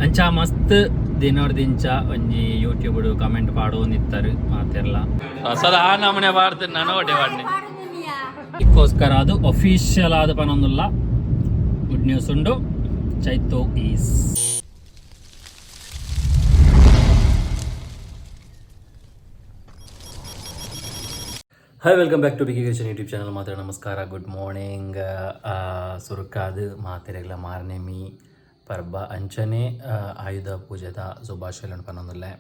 ಅಂಚ ಮಸ್ತ್ ದಿನೊರ್ದಿಂಚ ಒಂಜಿ ಯೂಟ್ಯೂಬ್ ಕಮೆಂಟ್ ಪಾಡೋಂದಿತ್ತಾರೆ ಮಾತೆರ್ಲ. ಸದಾ ನಮನೆ ಪಾಡ್ತೀನಿ ನಾನು ಒಡೆ ಪಾಡ್ನೆ. ಇದಕ್ಕೋಸ್ಕರ ಅದು ಅಫಿಷಿಯಲ್ ಆದ ಪನೊಂದುಲ್ಲ. ಗುಡ್ ನ್ಯೂಸ್ ಉಂಡು, ಚೈತೋ is. Hi, welcome back to BK YouTube channel. ಮಾತ್ರ ನಮಸ್ಕಾರ, ಗುಡ್ ಮಾರ್ನಿಂಗ್. ಸುರುಕಾದು ಮಾತೆರೆಗ್ಲ ಮಾರ್ನೆಮಿ ಪರ್ಬ ಅಂಚನೆ ಆಯುಧ ಪೂಜೆದ ಶುಭಾಶಯలను ಪನೊಂದುಲ್ಲೆ.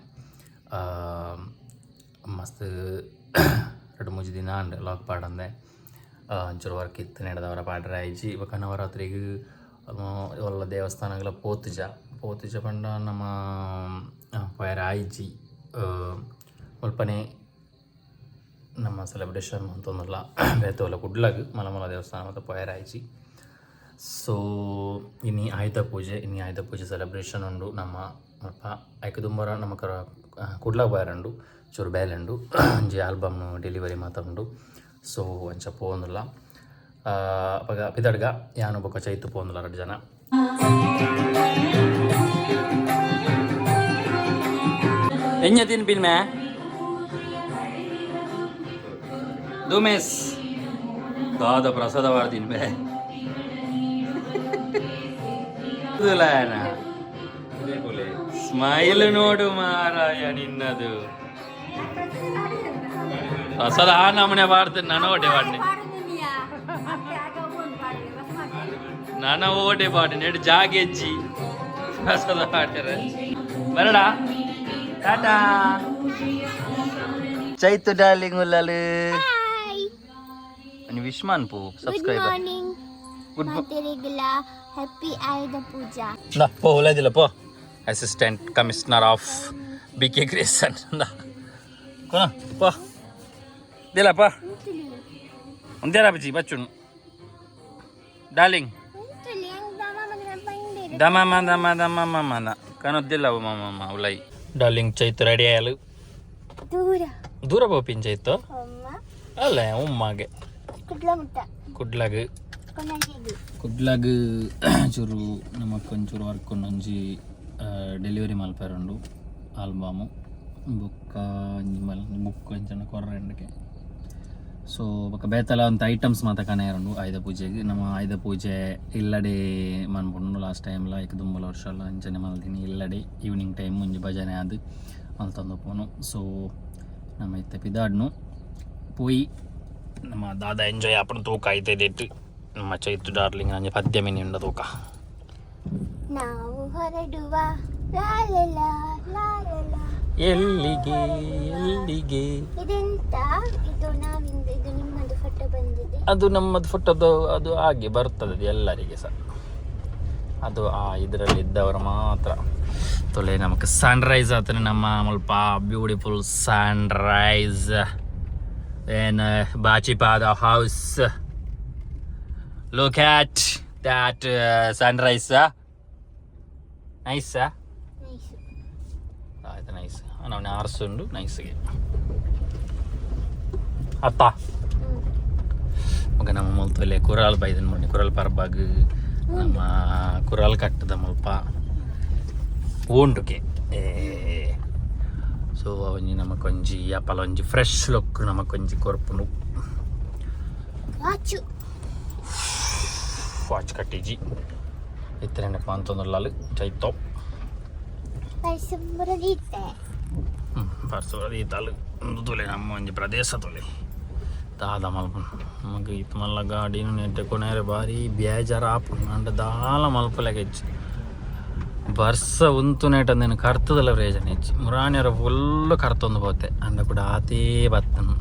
ಮಸ್ತ್ ರಡ್ಡ್ ಮೂಜಿ ದಿನ ಆಂಡ್ ವ್ಲಾಗ್ ಪಾಡಂದೆ. ಒಂಚೂರು ವರ್ಕ್ ಇತ್ತು, ನೆಡದವರ ಪಾಡ್ರೆ ಆಯ್ಜಿ. ಬೊಕ ನವರಾತ್ರಿಗ್ ಒಲ್ಲ ದೇವಸ್ಥಾನಗಳ ಪೋತುಜ ಪೋತುಜ ಪಂಡ ನಮ್ಮ ಪೋಯರೆ ಆಯ್ಜಿ. ಮುಲ್ಪನೆ ನಮ್ಮ ಸೆಲೆಬ್ರೇಷನ್ ಮಂತೊಂದುಲ್ಲ. ಬೇತೆ ಒಲ್ಲ ಕುಡ್ಲಗ್ ಮಲ್ಲ ಮಲ್ಲ ದೇವಸ್ಥಾನ ಮತ್ತು ಪೋಯರೆ ಆಯ್ಜಿ. ಸೊ ಇನಿ ಆಯುಧ ಪೂಜೆ, ಇನಿ ಆಯುಧ ಪೂಜೆ ಸೆಲೆಬ್ರೇಷನ್ ಉಂಡು. ನಮ್ಮ ಮುಲ್ಪ ಐಕ್ ದುಂಬರ ನಮ್ಮ ಕರ ಕುಡ್ಲ ಪೋಯರೆ ಚೂರು ಬೇಲೆ ಉಂಡು, ಒಂಜಿ ಆಲ್ಬಮ್ ಡೆಲಿವರಿ ಮಾತ ಉಂಡು. ಸೊ ಅಂಚ ಪೋವೊಂದುಲ್ಲ. ಅಪಗ ಪಿದಡ್ಗ, ಯಾನು ಬೊಕ ಚೈತು ಪೋವೊಂದುಲ್ಲ, ರಡ್ಡ್ ಜನ. ಎಂಜ ತಿನ್ಪಿನ್ ಮೇ ದುಮೇಸ್ ದಾದ ಪ್ರಸಾದ ತಿನ್ಬೆ. ಸ್ಮೈಲ್ ನೋಡು ಮಾರಾಯ ನಿನ್ನದು. ಪ್ರಸಾದ ಆ ನಮನೆ ಪಾಡ್ತೀನಿ ನಾನು ಓಟೆ ಪಾಡ್ನೆ. ನಾನು ಓಟೆ ಪಾಡಿ ನೆಡು ಜಾಗೆಜ್ಜಿ ಪ್ರಸಾದ ಪಾಡ್ತಾರೆ. ಬರಡ, ಟಾಟಾ ಚೈತು ಡಾರ್ಲಿಂಗ್ ಉಲ್ಲಲು. ವಿಶ್ ಮನ್ಪು ಸಬ್ಸ್ಕ್ರೈಬರ್. ಮಾರ್ನಿಂಗ್. ಗುಡ್. ಮಾತೆರೆಗ್ಲ ಹ್ಯಾಪಿ ಆಯುಧ ಪೂಜಾ. ಪೋ, ಒಳ್ಳೆದಿಲ್ಲ ಪೋ. Assistant commissioner of BK Creation. ಪೋ ದಿಲ್ಲಪ್ಪ ಒಂದೇರ ಬಜ್ಜಿ ಬಚ್ಚುನು ಡಾರ್ಲಿಂಗ್. ದಮ ದಮ ದಮ ಮನ ಕನೊದ್ದಿಲ್ಲ ಮಮ್ಮ ಉಲೈ. Darling Chaitu ready ಆಯಲು. ದೂರ. ದೂರ ಪೋಪಿನ್ ಚೈತು? ಅಮ್ಮ. ಅಲ್ಲ, ಉಮ್ಮಾಗೆ. ಕುಡ್ಲ ಮುಟ್ಟ. ಕುಡ್ಲಗ್. ಕೊನಗೆಗೆ. ಕುಡ್ಲಗ್ ಚೂರು ನಮಕ್ ಒಂಚೂರು ವರ್ಕ್ ಉಂಡು. ಒಂಜಿ ಡೆಲಿವರಿ ಮಲ್ಪೆರುಂಡು ಆಲ್ಬಮು, ಬೊಕ್ಕ ಒಂಜಿ ಮಲ್ ಬುಕ್ ಅಂಚನೆ ಕೊರ್ರೆಂಡ್ಗೆ. ಸೊ ಬೊಕ್ಕ ಬೇತಲ ಒಂತ ಐಟಮ್ಸ್ ಮಾತ ಕನೆಯರುಂಡು ಆಯುಧ ಪೂಜೆಗೆ. ನಮ್ಮ ಆಯುಧ ಪೂಜೆ ಇಲ್ಲಡೆ ಮನ್ಪುಂಡು. ಲಾಸ್ಟ್ ಟೈಮ್ಲ ಐಕ್ ದುಂಬುಲ ವರ್ಷ ಎಲ್ಲ ಅಂಚನೆ ಮಲ್ದಿನಿ. ಇಲ್ಲಡೆ ಈವ್ನಿಂಗ್ ಟೈಮ್ ಒಂಜಿ ಭಜನೆ ಆದ್ ಮಲ್ತೊಂದು ಪೋನು. ಸೊ ನಮ್ಮ ಇತ್ತೆ ಪಿದಾಡ್ನು ಪೋಯಿ ನಮ್ಮ ದಾದ ಎಂಜಾಯ್ ಆಪುಂಡು ತೂಕ ಐತೆ. ನಮ್ಮ ಚೈತು ಡಾರ್ಲಿಂಗ್ ನಂಜೆ ಪದ್ಯ ಮಿನಿ ಉಂಡ ತೂಕ. ನಾವು ಹೊರಡುವ, ಲಾಲಲ ಲಾಲಲ. ಎಲ್ಲಿಗೆ ಎಲ್ಲಿಗೆ? ಇದೆಂತ ಇದು? ನಾವಿಂದ ಇದು ನಿಮ್ಮದು ಫೋಟೋ ಬಂದಿದೆ. ಅದು ನಮ್ಮದು ಫೋಟೋದು. ಅದು ಹಾಗೆ ಬರ್ತದೆ, ಅದು ಎಲ್ಲರಿಗೆ ಸಹ. ಅದು ಆ ಇದರಲ್ಲಿ ಇದ್ದವರು ಮಾತ್ರ. ತೊಲೆ, ನಮಕ್ ಸನ್ರೈಸ್ ಆತನೆ ನಮ್ಮ ಮುಲ್ಪ. ಬ್ಯೂಟಿಫುಲ್ ಸನ್ರೈಸ್ ಏನ್ ಬಾಚಿಪಾದ house. Look at that sunrise, nice. Nice. ಆಯ್ತು, ನೈಸ್. ನಾವು ಆರ್ಸುಂಡು ನೈಸ್ಗೆ ಅತ್ತ. ಮಗ ನಮ್ಮ ಮುಲ್ತೊಲೆ ಕುರಾಲ್ ಬೈದನ್ ನೋಡಿ. ಕುರಾಲ್ ಪರ್ಬಾಗ್ ನಮ್ಮ ಕುರಾಲ್ ಕಟ್ಟದ ಮುಲ್ಪ ಉಂಡುಗೆ. ಸೊ ಒಂಜಿ ನಮಕ್ ಒಂಜಿ ಅಪಲ ಒಂಜಿ ಫ್ರೆಶ್ ಲುಕ್ ನಮಕ್ ಒಂಜಿ ಕೊರ್ಪುಂಡು. ವಾಚು. ವಾಚ್ ಕಟ್ಟಿಜಿ ಇತ್ತರೆ ಮಂತೊಂದುಲ್ಲಾಲು ಚೈತೋ. ಪರಿಸುಬ್ರದೀತೆ. ಪರ್ಸು ಈತಾಲು ಒಂದು ತುಲೆ ನಮ್ಮ ಒಂಜಿ ಪ್ರದೇಶ ತುಲೆ ದಾದ ಮಲ್ಪುನು. ನಮಕ್ ಇತ್ತು ಮಲ್ಲ ಗಾಡಿನ ನೆಟ್ಟೆ ಕೊನೆರೆ ಬಾರಿ ಬೇಜಾರ ಆಪುಂಡು. ಅಂಡ ದಾಲ ಮಲ್ಪಲೆಗ ಹೆಚ್ಚು ಬರ್ಸ ಉಂತು ನೇಟ ಅಂದೇನು ಕರ್ತದಲ್ಲ ಪ್ರಯೋಜನ ಹೆಚ್ಚು. ಮುರಾಣಿಯರ ಫುಲ್ಲು ಕರ್ತೊಂದು ಪೋತೆ. ಅಂಡ ಕೂಡ ಆತೇ ಬತ್ತನು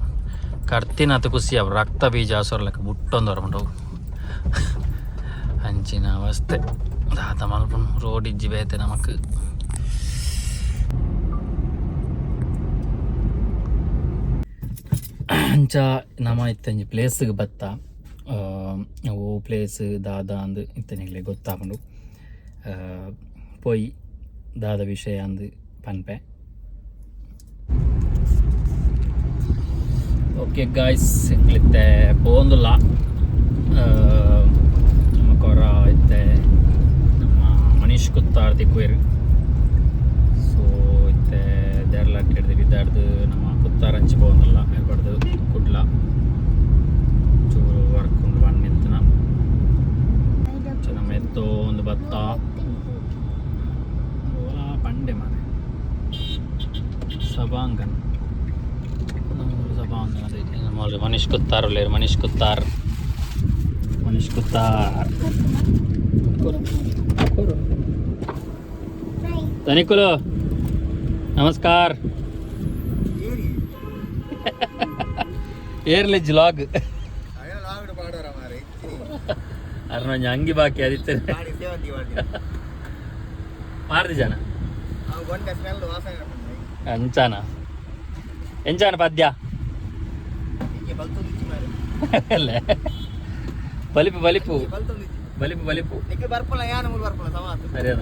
ಕರ್ತಿನ ಖುಷಿ ಅವ್ ರಕ್ತ ಬೀಜ ಹಸುರ್ಲೆಕ್ಕ ಬುಟ್ಟೊಂದು ಹೊರಮುಂಡು ಅಂಚಿನ ಅವಸ್ಥೆ. ದಾದ ಮಲ್ಪುನು, ರೋಡ್ ಇಜ್ಜಿ ಬೇತೆ ನಮಕ್. ಅಂಚ ನಮ ಇತ್ತಂಜಿ ಪ್ಲೇಸ್ಗೆ ಬತ್ತ. ಓ ಪ್ಲೇಸ್ ದಾದ ಅಂದ್ ಇತ್ತನಿಗ್ಲೆ ಗೊತ್ತಾಪುಂಡು. ಪೋಯಿ ದಾದ ವಿಷಯ ಅಂದ್ ಪನ್ಪೆ. ಓಕೆ ಗಾಯ್ಸ್, ಎಂಕ್ಲಿತ್ತೆ ಪೋವೊಂದುಲ್ಲ. ನಮ್ಮ ಕೊರ ಇತ್ತೆ ನಮ್ಮ ಮನೀಶ್ ಕುತ್ತಾರ್ ತಿಕ್ವೇರು. ದೇರ್ಲಟ್ಟೆಡ್ದು ಬಿದ್ದಾಡ್ದು ನಮ್ಮ ಕುತ್ತಾರಂಚಿ ಪೋವೊಂದುಲ್ಲ ಏರ್ಪಡ್ದು ಕುಡ್ಲ ಚೂರು ವರ್ಕ್ ಉಂಡು ಬನ್ನಿತ್ತನ ನಮ್ಮ ಎತ್ತೋ ಒಂದು ಬತ್ತ ಓಲಾ ಪಂಡೆ ಮಾರೆ ಸಭಾಂಗನ್ ಸಭಾಂಗನ್ ಅದೇ ನಮ್ಮ ಮನೀಶ್ ಕುತ್ತಾರ್ ಉಲ್ಲೇರು ಮನೀಶ್ ಕುತ್ತಾರ್ ಮನೀಶ್ ಕುತ್ತಾರ್ ಧನಿಕುಲು ನಮಸ್ಕಾರ. ಏರ್ಲಿಜ್ ಲಾಗ್ ಅರ್ನ ಒಂಜಿ ಅಂಗಿ ಬಾಕಿ ಅದಿತ್ತೆ ಮಾರ್ದಿ ಜನ ಅಂಚಾನ ಎಂಚಾನ ಪದ್ಯ ಅಲ್ಲೇ ಬಲಿಪು ಬಲಿಪು ಬಲಿಪು ಬಲಿಪು. ಸರಿ ಅದ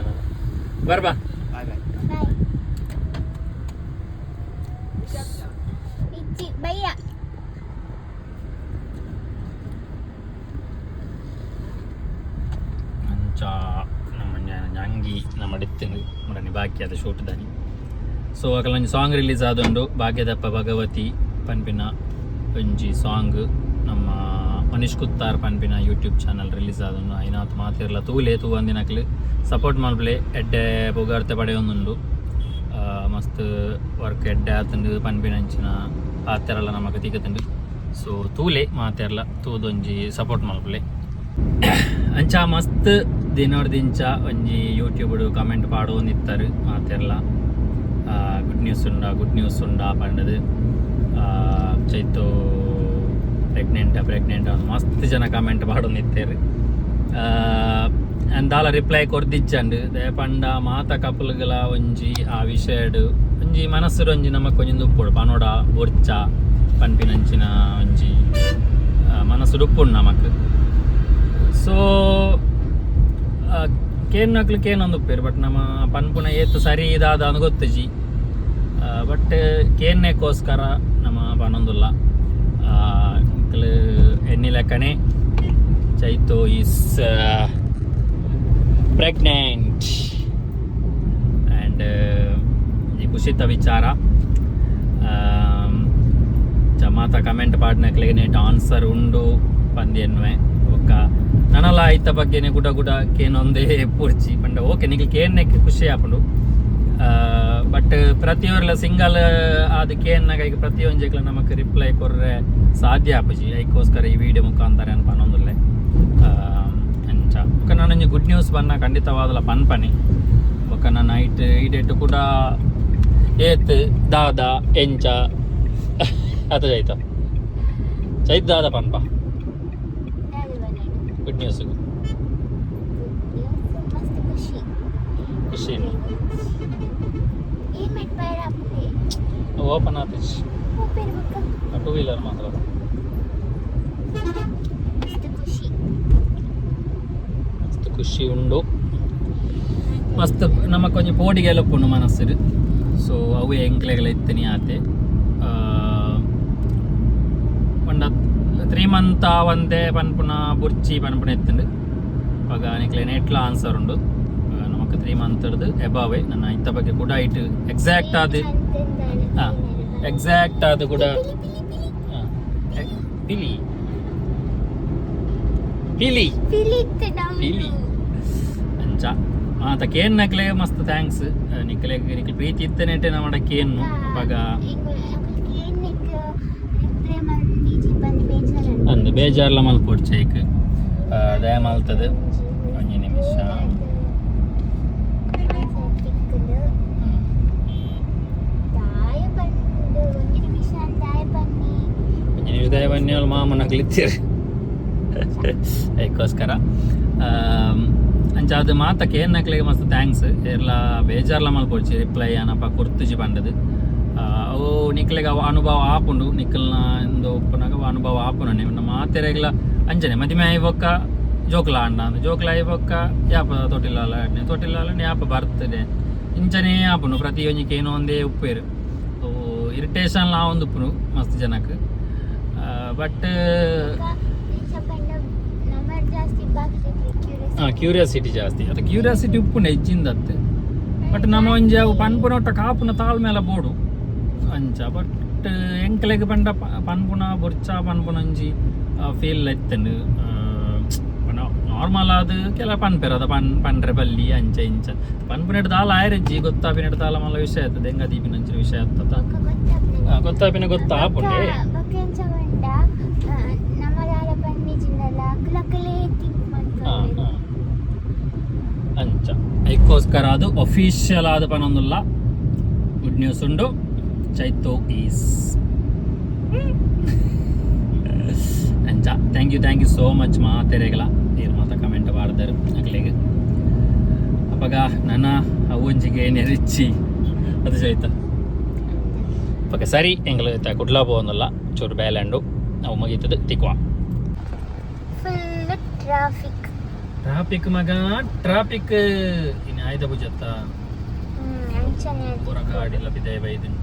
ಬರ್ಬಾ. ಬಾಯ್. ಇಚ್ಚಿ ಬಯ್ಯ. ಅಂಚ ನಮ್ಮ ಅಂಗಿ ನಮ್ಮ ಡಿತ್ತಿನ ಮುಡನಿ ಬಾಕಿ ಅದು ಶೂಟ್ ದಾನಿ. ಸೊ ಅಕಲ ಒಂಜಿ ಸಾಂಗ್ ರಿಲೀಸ್ ಆದುಂಡು, ಭಾಗ್ಯದಪ್ಪ ಭಗವತಿ ಪನ್ಪಿನ ಒಂಜಿ ಸಾಂಗ್ ನಮ್ಮ ಮನೀಶ್ ಕುತ್ತಾರ್ ಪನ್ಪಿನ ಯೂಟ್ಯೂಬ್ ಚಾನಲ್ ರಿಲೀಸ್ ಆದುಂಡು. ಐನಾತ್ ಮಾತಿರ್ಲ ತೂಲೆ, ತೂವಂದಿನಕ್ಲು ಸಪೋರ್ಟ್ ಮಲ್ಪಲೆ. ಎಡ್ಡೆ ಪುಗಾರ್ತೆ ಪಡೆಯೊಂದುಂಡು. ಮಸ್ತ್ ವರ್ಕ್ ಎಡ್ಡೆ ಆತುಂಡು ಪನ್ಪಿನ ಅಂಚಿನ ಪಾತೆರಲ ನಮಕ್ ತಿಕ್ಕುಂಡು. ಸೊ ತೂಲೆ, ಮಾತೆರ್ಲ ತೂದೊಂಜಿ ಸಪೋರ್ಟ್ ಮಲ್ಪಲೆ. ಅಂಚ ಮಸ್ತ್ ದಿನೊರ್ದಿಂಚ ಒಂಜಿ ಯೂಟ್ಯೂಬ್ ಕಮೆಂಟ್ ಪಾಡೊಂದಿತ್ತಾರೆ ಮಾತೆರ್ಲ, ಗುಡ್ ನ್ಯೂಸ್ ಉಂಡಾ, ಗುಡ್ ನ್ಯೂಸ್ ಉಂಡಾ ಪಂಡದು. ಚೈತು ಪ್ರೆಗ್ನೆಂಟ್ ಪ್ರೆಗ್ನೆಂಟ್ ಮಸ್ತ್ ಜನ ಕಮೆಂಟ್ ಪಾಡೊಂದಿತ್ತೇರು. ದಾಲ ರಿಪ್ಲೈ ಕೊರ್ದಿಚ್ಚಂಡ್ ಪಂಡ ಮಾತ ಕಪಲ್ಗಳ ಒಂಜಿ ಆ ವಿಷಯಡ್ ಒಂಜಿ ಮನಸ್ಸುಡ್ ಒಂಜಿ ನಮಕ್ ಒಂಜಿ ಉಪ್ಪೊಡು, ಪನೋಡ ಬೊರ್ಚ ಪನ್ಪಿನಂಚಿನ ಒಂಜಿ ಮನಸ್ಸುಡ್ ಉಪ್ಪುಂಡು ನಮಕ್. ಸೊ ಕೇನ್ನಕ್ಲು ಕೇನೊಂದು ಉಪ್ಪೇರು, ಬಟ್ ನಮ್ಮ ಪನ್ಪುನ ಏತ್ ಸರಿ ಇದಾದ ಅಂದ್ ಗೊತ್ತುಜಿ. ಬಟ್ ಕೇನ್ನೆಕ್ಕೋಸ್ಕರ ನಮ್ಮ ಪನೊಂದುಲ್ಲ. ನಿಕ್ಲು ಎನ್ನಿ ಲೆಕ್ಕನೆ ಚೈತು is pregnant and ಈ ಖುಷಿತ ವಿಚಾರ. ಮಾತ ಕಮೆಂಟ್ ಪಾಡ್ನಕ್ಲೆಗ್ ನೆಟ್ ಆನ್ಸರ್ ಉಂಡು ಪಂದ್ ಎನ್ನುವೆ. ಬೊಕ್ಕ ನನಲ ಐತ ಬಗ್ಗೆನೆ ಗುಡ ಗುಡ ಕೇನೊಂದೇ ಪೂರ್ಚಿ ಪಂಡ ಓಕೆ, ನಿಕ್ಲ್ ಕೇನ್ನೆಕ್ ಖುಷಿ ಆಪುಂಡು. ಬಟ್ ಪ್ರತಿಯೊರ್ಲ ಸಿಂಗಲ್ ಆದ್ ಕೇನ್ನಾಗ ಈಗ ಪ್ರತಿಯೊಂಜೆಕ್ಲ ನಮಕ್ ರಿಪ್ಲೈ ಕೊರ್ರೆ ಸಾಧ್ಯ ಆಪುಜಿ. ಐಕೋಸ್ಕರ ಈ ವಿಡಿಯೋ ಮುಖಾಂತರ ಏನು ಪನೊಂದುಲ್ಲೆ. ಅಂಚ ಬೊಕ್ಕ ನಾನೊಂಜಿ ಗುಡ್ ನ್ಯೂಸ್ ಬನ್ನ ಖಂಡಿತವಾದಲ ಪನ್ಪನಿ. ಬೊಕ್ಕ ನನ್ನ ಐಟ್ ಈಡೇಟ್ ಕೂಡ ಏತ್ ದಾದ ಎಂಚ ಅತ ಚೈತ ಚೈತ್ ದಾದ ಪನ್ಪ. ದಾದ ಬನ್ನಡು? Good news. ಗುಡ್ ನ್ಯೂಸ್, ಮಸ್ತ್ ಖುಷಿ. ಖುಷಿ. ಏನ್ ಮೆಟ್ಪಾಯರ ಅಪ್ಪೆ? ಓಪನ್ ಆತಿಜ್. ಓಪನ್ ಬುಕ್ಕ. ಟೂ ವೀಲರ್ ಮಾತ್ರ. ಮಸ್ತ್ ಖುಷಿ. ಮಸ್ತ್ ಖುಷಿ ಉಂಡು. ಮಸ್ತ್ ನಮಕ್ ಒಂಜಿ ಪೋಡಿಗೆ ಉಪ್ಪುಂಡು ಮನಸ್ಸುಡು. ಸೊ ಅವು ಎಂಕ್ಲೆಗಳ ಇತ್ತನಿ ಆತೆ. ಪಂಡ 3 ಮಂತ್ ಆವಂದೆ ಪನ್ಪುನ ಬುರ್ಚಿ ಪನ್ಪುನ ಇತ್ತುಂಡು. ಅವಾಗ ನಿಕ್ಲೆ ನೆಟ್ಲ ಆನ್ಸರ್ ಉಂಡು. ನಮಕ್ 3 ಮಂತ್ ಹಿಡ್ದು ಎಬಾವೆ ನನ್ನ ಇತ್ತ ಬಗ್ಗೆ ಕೂಡ ಇಟ್ಟು ಎಕ್ಸಾಕ್ಟ್ ಆದ್ ಎಕ್ಸಾಕ್ಟ್ ಆದ್ ಕೂಡ. ಆ, ಪಿಲಿ ಪಿಲಿ. ಪಿಲಿ. ಅಂಚ ಮಾತ ಕೇನ್ನಕ್ಲೆ ಮಸ್ತ್ thanks. ನಿಕ್ಲೆ ನಿಕ್ಲೆ ಪ್ರೀತಿ ಇತ್ತನೇಟೆ ನಮ್ಮಡ ಕೇನ್ನು ಅಪಗ. ಅಂದ್ ಬೇಜಾರ್ಲ ಮಲ್ಪೊಡ್ಚಿ ಐಕ್ ದಯ ಮಲ್ತದು. ಒಂಜಿ ನಿಮಿಷ. ಒಂಜಿ ನಿಮಿಷ ದಯ ಬನ್ನಿ. ಅವ್ಳು ಮಾಮನಕ್ಲು ಇತ್ತೀರಿ ಐಕ್ಕೋಸ್ಕರ. ಅಂಚ ಅದು ಮಾತ ಕೇನ್ನಕ್ಲೆಗ್ ಮಸ್ತ್ thanks. ಏರ್ಲ ಬೇಜಾರ್ಲ ಮಲ್ಪೊಡ್ಚಿ, ರಿಪ್ಲೈ ಏನಪ್ಪ ಕೊರ್ತುಜಿ ಪಂಡದು. ಅವು ನಿಕ್ಲೆಗ್ ಅವು ಅನುಭವ ಆಪುಂಡು. ನಿಕ್ಕಲ್ನ ಇಂದು ಉಪ್ಪುನಗ ಅವು ಅನುಭವ ಆಪುನನೆ ಮಾತೆರೆಗ್ಲ ಅಂಚನೆ. ಮದಿಮೆ ಆಯಿ ಬೊಕ್ಕ ಜೋಕ್ಲ ಅಂಡ ಅಂದ್, ಜೋಕ್ಲ ಆಯಿ ಬೊಕ್ಕ ಯಾಪ ತೊಟಿಲಾಲ ತೊಟಿಲಾಲ ಯಾಪ ಬರ್ತದೆ, ಇಂಚನೇ ಆಪುಂಡು. ಪ್ರತಿಯೊಂಜಿ ಕೇನೋ ಒಂದೇ ಉಪ್ಪೇರು. ಅವು ಇರಿಟೇಷನ್ ಆವೊಂದು ಉಪ್ಪುಂಡು ಮಸ್ತ್ ಜನಕ್. ಬಟ್ ಕ್ಯೂರಿಯಾಸಿಟಿ ಜಾಸ್ತಿ ಅದು. ಕ್ಯೂರಿಯಾಸಿಟಿ ಉಪ್ಪುಂಡು ಹೆಚ್ಚಿಂದತ್ತು. ಬಟ್ ನಮ್ಮ ಒಂಜಿ ಅವು ಪನ್ಪುನೊಟ್ಟ ಕಾಪುನ ತಾಳ್ಮೆಲ ಬೋಡು. ಅಂಚ ಬಟ್ ಎಂಕ್ಲೆಗ್ ಪಂಡ ಪನ್ಪುನ ಬೊರ್ಚ ಪನ್ಪುನಂಜಿ ಫೀಲ್ ಇತ್ತುಂಡು. ಪಂಡ ನಾರ್ಮಲ್ ಆದ್ ಕೆಲ ಪನ್ಪೆರ್ ಅದ ಪನ್ ಪನ್ರೆ ಬಲ್ಲಿ ಅಂಚ ಇಂಚ ಪನ್ಪುನೆಟ್ ದಾಲ ಆಯರೆಜ್ಜಿ ಗೊತ್ತಾಪಿನೆಟ್ ದಾಲ ಮಲ್ಲ ವಿಷಯ ಆತದೆ ಎಂಗ ದೀಪಿನಂಚಿನ ವಿಷಯ ಆತದ. ಬೊಕ್ಕ ಗೊತ್ತಾಪುನ. ಗೊತ್ತಾಪಿನ ಗೊತ್ತಾಪುಂಡೆ. ಬೊಕ್ಕ ಎಂಚ ಪಂಡ ನಮ್ಮ ದಾಲ ಪನ್ನಿಜಿಂಡಲ ಅಕ್ಲಕಲೇ ತಿಂಕ್ ಮಲ್ಪುವೆರ್. ಅಂಚ ಐಕ್ಕೋಸ್ಕರ ಅದು ಅಫಿಷಿಯಲ್ ಆದ ಪನೊಂದುಲ್ಲ. ಗುಡ್ ನ್ಯೂಸ್ ಉಂಡು, ಚೈತೋ is ಅಂಚ. Thank you, thank you so much ಮಾತೆರೆಗಲ. ಈರ್ ಮಾತ ಕಮೆಂಟ್ ಪಾಡ್ದರು ಅಕ್ಲೆಗ್. ಅಪಗ ನನ್ನ ಅವ್ವಂಜಿಗೆ ನೆರಿಚ್ಚಿ ಅದು ಚೈತ. ಓಕೆ, ಸರಿ, ಎಂಗ್ಲು ಇತ್ತ ಕುಡ್ಲ ಪೋವೊಂದುಲ್ಲ, ಚೂರು ಬೇಲೆ ಉಂಡು, ಅವು ಮುಗೀತದೆ, ತಿಕ್ವಾ. Full traffic. Traffic ಮಗ, ಟ್ರಾಫಿಕ್. ಇನ್ನು ಆಯ್ದ ಪೂಜತ್ತ. ಅಂಚನೆ. ಪೂರ ಗಾಡಿ ಎಲ್ಲ ಬಿದ್ದಾಯ ಬೈದಿನ.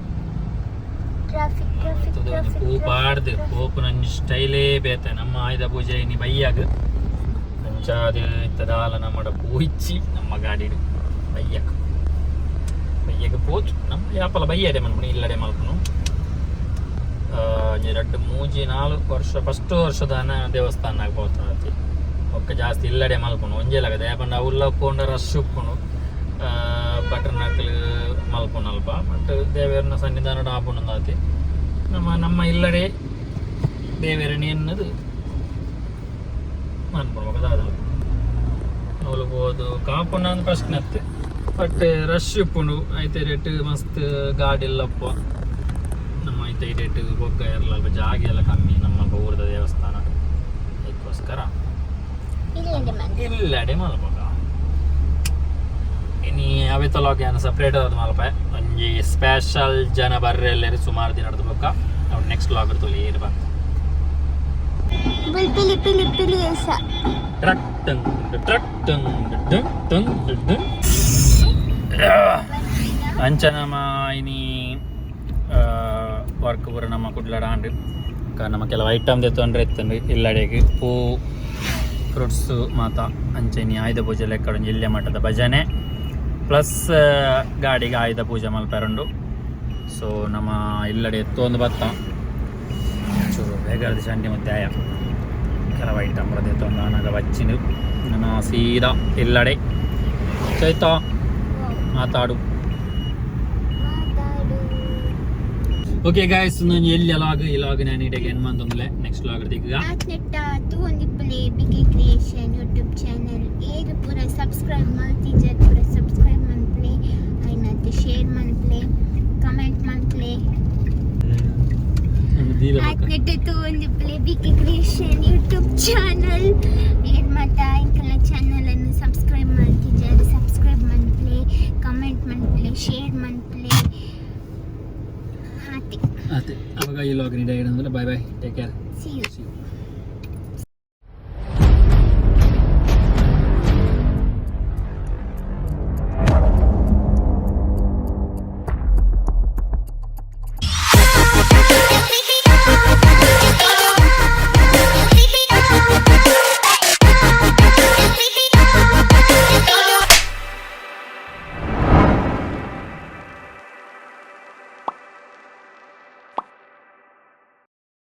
Traffic, traffic, traffic. ಪೂ ಪಾಡ್ದು ಪೋಪುನಂಜಿ ಸ್ಟೈಲೇ ಬೇತೆ. ನಮ್ಮ ಆಯುಧ ಪೂಜೆ ಇನಿ ಬಯ್ಯಾಗ. ಅಂಚಾದ್ ಇತ್ತ ದಾಲ ನಮ್ಮಡ ಪೂ ಇಚ್ಚಿ ನಮ್ಮ ಗಾಡಿಡ್. ಬಯ್ಯಕ್ ಬಯ್ಯಗ್ ಪೋತು ನಮ್ಮ ಯಾಪಲ ಬಯ್ಯಡೆ ಮಲ್ಪುನು, ಇಲ್ಲಡೆ ಮಲ್ಪುನು. ಒಂಜಿ 2, 3, 4 ವರ್ಷ, ಫಸ್ಟ್ ವರ್ಷದಾನ ದೇವಸ್ಥಾನ ಪೋತಾತಿ. ಬೊಕ್ಕ ಜಾಸ್ತಿ ಇಲ್ಲಡೆ ಮಲ್ಪುನು. ಒಂಜೇ ಲೆಕ್ಕ ದಾಯೆ ಪಂಡ ಅವುಲ್ಲ ಪೋಂಡ ರಶ್ ಉಪ್ಪುನು, ಬಟರ್ನಕ್ಲು ಮಲ್ಪುನು ಅಲ್ಪ. ಬಟ್ ದೇವೆರ್ನ ಸನ್ನಿಧಾನಡ್ ಆಪುಂಡು. ನಮ್ಮ ನಮ್ಮ ಇಲ್ಲಡೆ ದೇವೆರನ ಎನ್ನದು ಮನ್ಪುನು. ಬೊಕ ದಾದ ಅವ್ಲು ಪೋದು ಕಾಪುನ ಅಂದ್ ಪ್ರಶ್ನೆ ಅತ್ತೆ. ಬಟ್ ರಶ್ ಉಪ್ಪುಂಡು ಐತೆ ರೇಟ್, ಮಸ್ತ್ ಗಾಡಿ ಎಲ್ಲ ಉಪ್ಪು. ನಮ್ಮ ಐತೆ ರೇಟ್ ಬೊಕ್ಕ ಎರ್ಲ ಅಲ್ಪ ಜಾಗ ಎಲ್ಲ ಕಮ್ಮಿ ನಮ್ಮ ಊರದ ದೇವಸ್ಥಾನ. ಅದಕ್ಕೋಸ್ಕರ ಇಲ್ಲಡೆ ಮಲ್ಪು. ಇಲ್ಲಡೆ ಮಲ್ಪಕ. ಇನಿ ಅವೆತ ಲಾಗ್ ಯಾನ್ ಸಪ್ರೇಟ್ ಆದ್ ಮಲ್ಪೆ. ಒಂಜಿ ಸ್ಪೆಷಲ್ ಜನ ಬರ್ರೆ ಎಲ್ಲೆರು ಸುಮಾರು ದಿನ ಬೊಕ್ಕ. ಅವು ನೆಕ್ಸ್ಟ್ ಲಾಗ್ ತೋಲಿ ಏರು ಬಂತ. ಬುಲ್ ಪಿಲಿ ಪಿಲಿ ಪಿಲಿ ಸ. ಟ್ರಕ್ ಟಂಗ್ ಟ್ರಕ್ ಟಂಗ್ ಡುಂಗ್ ಟಂಗ್ ಡುಂಗ್. ಅಂಚ ನಮ್ಮ ಇನಿ ವರ್ಕ್ ಪೂರ ನಮ್ಮ ಕುಡ್ಲಡ ಆಂಡ್. ನಮ್ಮ ಕೆಲವು ಐಟಮ್ ದೆತ್ತೊಂಡ್ರೆ ಇತ್ತಂಡು ಇಲ್ಲಡೆಗ್, ಪೂ, ಫ್ರೂಟ್ಸ್ ಮಾತ. ಅಂಚ ಇನಿ ಆಯುಧ ಪೂಜೆ ಲೆಕ್ಕಡ್ ಒಂಜಿ ಎಲ್ಯ ಮಟ್ಟದ ಭಜನೆ ಪ್ಲಸ್ ಗಾಡಿಗೆ ಆಯುಧ ಪೂಜೆ ಮಲ್ಪೆರುಂಡು. ಸೊ ನಮ್ಮ ಇಲ್ಲಡೆ ಎತ್ತೊಂದು ಬತ್ತ ಚೂರು ಬೇಗಾರ್ದ ಚಂಡಿ ಮತ್ತೆ ಆಯ. ಕೆಲವು ಐಟಮ್ ಪೂರ ದೆತ್ತೊಂದು ಆನಗ ಬಚ್ಚಿನ ನಾನು ಸೀದಾ ಇಲ್ಲಡೆ. ಚೈತಾ, ಮಾತಾಡು. ಮಾತಾಡು. ಓಕೆ ಗಾಯ್ಸ್, ನಾನು ಎಲ್ಲಿ ಲಾಗ್ ಈ ಲಾಗ್ ನಾನು ಇಡೆಗೆ ಏನು ಮಂದೊಂದ್ಲೆ ನೆಕ್ಸ್ಟ್ ಲಾಗ್ ದಿಕ್ಕ. ಆತ್ನೆಟ್ಟ ತೂವೊಂದಿಪ್ಪುಲೆ ಬಿಕೆ ಕ್ರಿಯೇಷನ್ ಯೂಟ್ಯೂಬ್ ಚಾನಲ್. ಏರು ಪೂರ ಸಬ್ಸ್ಕ್ರೈಬ್ ಮಲ್ತಿಜರ್ ಪೂರ ಸಬ್ಸ್ಕ್ರೈಬ್ ಮನ್ಪುಲೆ, ಐನತ್ ಶೇರ್ ಮನ್ಪುಲೆ, ಕಮೆಂಟ್ ಮನ್ಪುಲೆ. ಆತ್ನೆಟ್ಟ ತೂವೊಂದಿಪ್ಪುಲೆ ಬಿಕೆ ಕ್ರಿಯೇಷನ್ ಯೂಟ್ಯೂಬ್ ಚಾನಲ್. ಏರ್ ಮಾತ ಎಂಕಲ್ನ ಚಾನಲ್ ಅನ್ನು ಸಬ್ಸ್ಕ್ರೈಬ್ ಮಲ್ತಿಜರ್ ಸಬ್ಸ್ಕ್ರೈಬ್ ಮನ್ಪುಲೆ, ಕಮೆಂಟ್ ಮನ್ಪುಲೆ, ಶೇರ್ ಮನ್ಪುಲೆ. ಆತೆ. ಅದೇ, ಅವಾಗ ಈ ಲಾಗ್ ನೀಡಿ ಅಂದ್ರೆ. Bye bye, take care. See you.